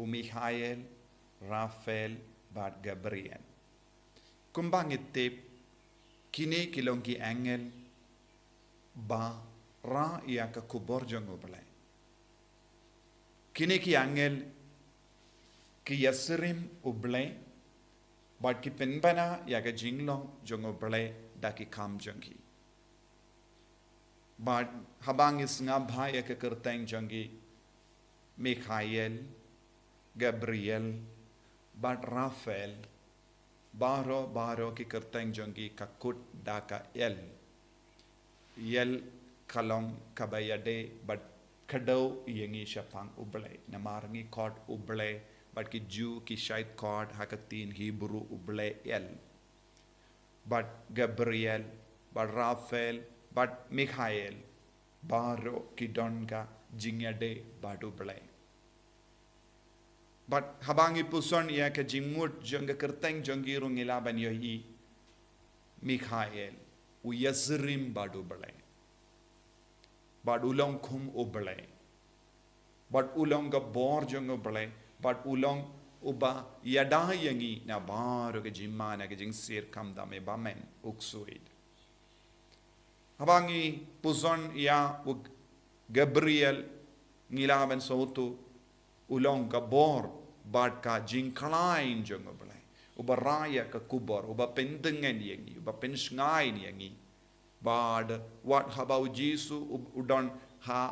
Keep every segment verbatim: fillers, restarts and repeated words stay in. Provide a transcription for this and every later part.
U Mikhael, Raphael bad Gabriel. Kumba ngi tip, kine ki long ki angel ba rah ïa ka khubor jong U Blei. Kine ki angel ki ïasyriem U Blei bad ki pynbna ïa ka jinglong jong U Blei da ki kam jong ki. Bad haba ngi sngap bha ïa ka kyrteng jong ki, Mikhael, Gabriel bad Raphael, baroh baroh ki kyrteng jong ki ka kut da ka El. El ka long kaba ïadei bad kdew ïa ngi shaphang U Blei, namar ngi khot U Blei, bad ki Jiw ki shait khot ha ka ktien Hebru U Blei El. Bad Gabriel, bad Raphael, bad Mikhael, baroh ki don ka jingïadei bad U Blei. Bad haba ngi puson ïa ka jingmut jong ka kyrteng jong ki ruh ngi lah ban ïohi, Mikhael u ïasyriem bad U Blei, bad u long kum U Blei, bad u long ka bor jong U Blei, bad u long uba ïada ïa ngi na baroh ka jingma na ka jingsir, khamtam eh ba men u ksuid. Haba ngi puson ïa u Gabriel, ngi lah ban sngewthuh u long ka bor bad ka jingkhlaiñ jong U Blei, uba rah ïa ka khubor, uba pyntngen ïa ngi, uba pynshngaiñ ïa ngi. Bad wat haba U Jisu u, u don ha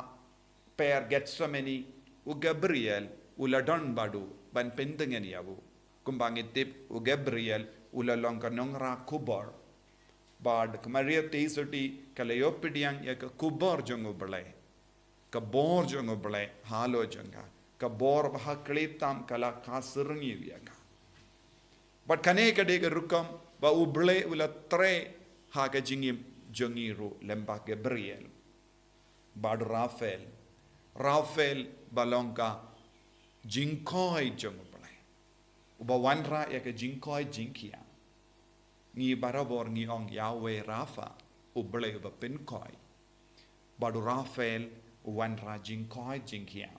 per Gethsemane, u Gabriel u la don bad u ban pyntngen ïa u. Kumba ngi tip, u Gabriel u la long ka nongrah khubor. Bad ka Maria Theisotti ka la ïoh pdiang ïa ka khubor jong U Blei, ka bor jong U Blei halor jong ka, ka bor ba ha khlieh tam ka la ka syrngiew ïa ka. Bad kane ka dei ka rukom ba U Blei u la trei ha ka jingim jong ngi ruh lem bad Gabriel bad Raphael. Raphael ba long ka jingkhoit jong U Blei, uba wanrah ïa ka jingkhoit jingkhiah. Ngi barabor ngi ong Yahweh Rapha, U Blei uba pynkhoit. Bad u Raphael u wanrah jingkhoit jingkhiah.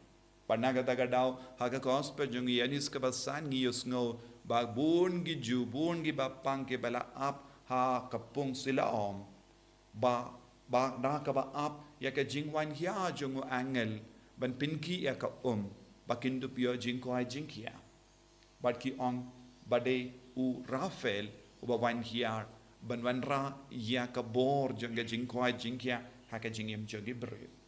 Bad na kata ka daw ha ka gospel jong u Ïoannis kaba san ngi ïohsngew ba bun ki Jiw, bun ki bapang kiba la ap ha ka pung Siloam, ba, ba da kaba ap ïa ka jingwan hiar jong u angel ban pynkhih ïa ka um, ba kin dup ïoh jingkhoit jingkhiah. Bad ki ong ba dei u Raphael uba wan hiar ban wanrah ïa ka bor jong ka jingkhoit jingkhiah ha ka jingim jong ki briew.